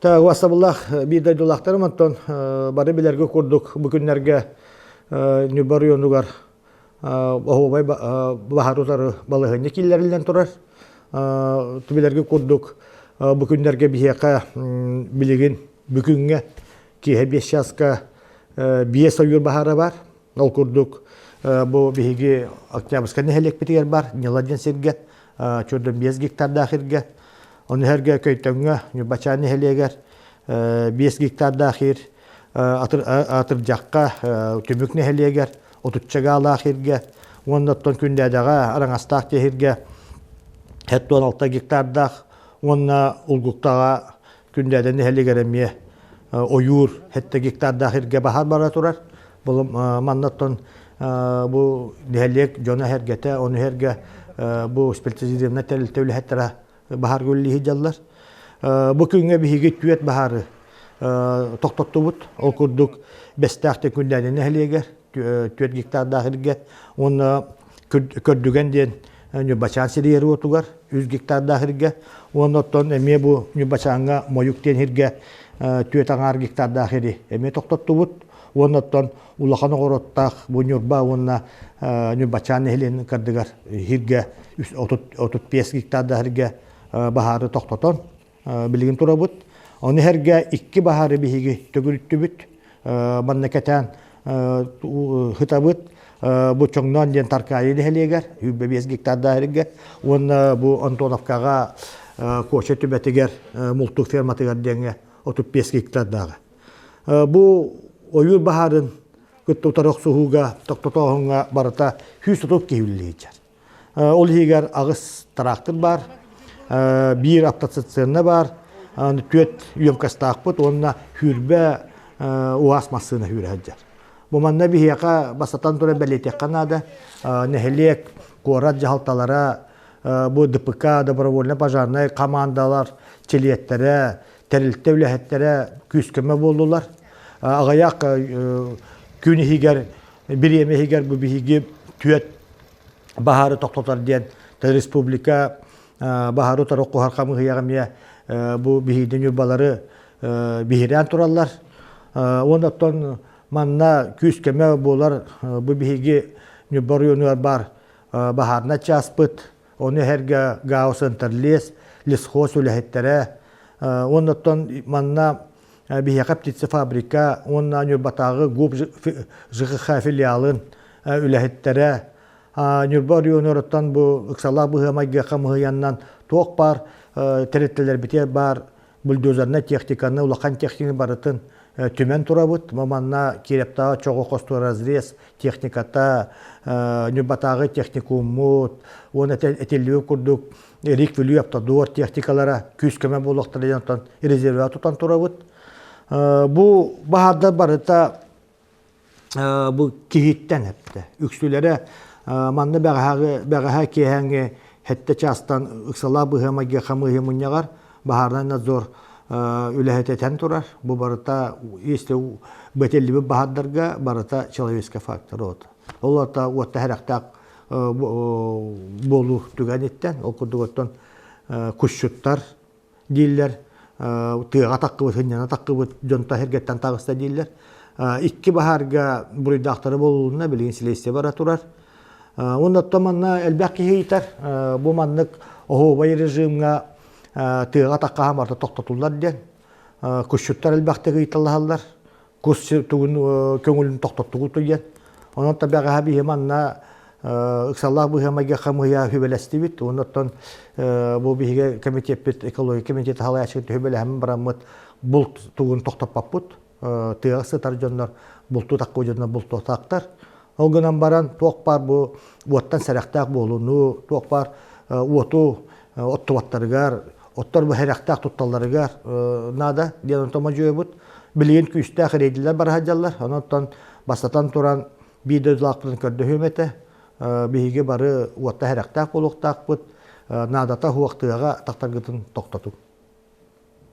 Убастабыллаах биир дойдулаахтарым, онтон бары билэргэ курдук бу күннэргэ Ньурба оройуонугар оһуобай баһаар утары балаһыанньа киллэриллэн турар. Билэргэ курдук бу күннэргэ биһиэхэ билигин бүгүҥҥэ киэһэ 5 чааска биэс ойуур баһаара бар. Ол курдук бу биһиги Октябрьскай нэһилиэкпитигэр бар Ньыла диэн сиргэ чурдун 5 гектардаах иргэ. Ону сэргэ Көйтөҥҥө Ньурбачаан нэһилиэгэр 5 гектардаах ир, Атырдьахха Түмүк нэһилиэгэр отучча гаалаах иргэ уонна оттон Күндээдэҕэ Араҥастаах тиһиргэ 76 гектардаах уонна Улгуктаҕа Күндээдэ нэһилиэгэр эмиэ ойуур 7 гектардаах иргэ баһаар бара турар. Бұл манна оттон бу нэһилиэк дьоно эргэтэ, ону эргэ бу специализированнай тэрилтэ үлэһиттэрэ баһаарга үлэлии сылдьаллар. Бу күҥҥэ биһиги түөрт баһаары тохтоттубут. Ол курдук Бэстээх Күндээни нэһилиэгэр 4 гектардаах иргэ уонна Көрдүгэн диэн Ньурбачаан сиригэр уотугар 3 гектардаах иргэ уонна оттон эмиэ бу Ньурбачааҥҥа Мойук диэн сиргэ 4 аҥаар гектардаах ири эмиэ тохтоттубут. Уонна оттон улахан оҕуруоттаах бу Ньурба уонна Ньурбачаан нэһилиэнин кардыгар сиргэ 35 гектардаах сиргэ баһаары тохтотон билигин турабыт. Ону сэргэ икки баһаары биһиги төгүрүттүбүт. Манна кэтээн хытабыт. Бу Чоҥноон диэн Таркаайы нэһилиэгэр 25 гектардаах сиргэ уонна бу Антоновкаҕа Куоча түбэтигэр Мултук ферматыгар диэҥҥэ 35 гектардааҕа. Бу ойуур баһаарын кытта утары охсуһууга, тохтотооһуҥҥа барыта 130 киһи үлэлиир. Ол иһигэр аҕыс тыраахтыр баар, биир автоцистерна баар, түөрт емкостаахпыт уонна сүүрбэ УАЗ массыына сүүрэ сылдьар. Бу манна биһиэхэ бастатан туран бэлиэтиэххэ наада, нэһилиэк, куорат дьаһалталара, бу ДПК, добровольно-пожарнай командалар чилиэттэрэ, тэрилтэ үлэһиттэрэ күүс-көмө буоллулар. Аҕыйах күн иһигэр, бириэмэ иһигэр бу биһиги түөрт баһаары тохтотор диэн республика баһаары утары оххуһар хамыыһыйаҕа эмиэ бу биһиги ньурбалары биһирээн тураллар. Уонна оттон манна күүс-көмө буолар бу биһиги Ньурба оройуонугар баар баһаарынай чааспыт, ону эһэргэ ГАУ Центрлес, лесхоз үлэһиттэрэ, уонна оттон манна биһиэхэ птицефабрика уонна Ньурбатааҕы ГУП ЖКХ филиалын үлэһиттэрэ Ньурба оройуонуттан бу ыксалаах быһыы-майгы хамыһыйаннан туох баар тэрилтэлэрбитигэр баар бульдозернай техниканы, улахан техниканы барытын түмэн турабыт. Манна Кирептааҕы чоҕу хостуур разрез техниката, Ньурбатааҕы техникуммут уонна этиллибит курдук Рик Бүлүү автодор техникалара күүс-көмө буолуохтара диэн оттон резервэ тутан турабыт. Бу баһаардар барыта бу киһиттэн эптэ. Үксүлэрэ манна бэҕэһээ бэҕэһээ киэһээҥҥи сэттэ чаастан ыксалаах быһыы-майгы хамыыһыйа мунньаҕар баһаарынай надзор үлэһитэ этэн турар. Бу барыта если бэтиллибит баһаардарга барыта человеческий фактор вот. Ол ата уотта сэрэхтээх буолуу түгэниттэн, ол курдук оттон кусчуттар дииллэр, тыаҕа таххыбыт, сынньана таххыбыт дьон таһыргаттан таҕыста дииллэр. Икки баһаарга буруйдаахтары буолулунна, билигин силиэстийэ бара турар. Уонна оттон манна элбэх киһи ыйытар, бу маннык оһуобай режимҥа тыаҕа таххаһан барыта тохтотуллар диэн. Кусчуттар элбэхтик ыйыталаһаллар. Кус тугун көҥүлүн тохтоттугут диэн. Онон табаҕаһа биһи манна ыксаллаах быһыы-майгы хамыыһыйа сүбэлэстибит. Уонна оттон бу биһиги комитеппит, экология комитета салайааччы сүбэлэһэн бараммыт булт тугун тохтоппоппут. Тыаҕа сытар дьоннор бултуу таккы дьоннор бултуохтаахтар. Ол гынан баран туох баар бу уоттан сэрэхтээх буолууну, туох баар уоту оттубаттарыгар, оттор бу сэрэхтээх тутталларыгар наада диэн онтон модьуйабыт. Билигин күүстээх рейдилэр бара сылдьаллар. Онон бастатан туран биир дойдулаахпытын көрдөһүөм этэ. Биһиги бары уотта сэрэхтээх буолуохтаахпыт. Наадата суох тыаҕа тахтаргытын тохтотуҥ.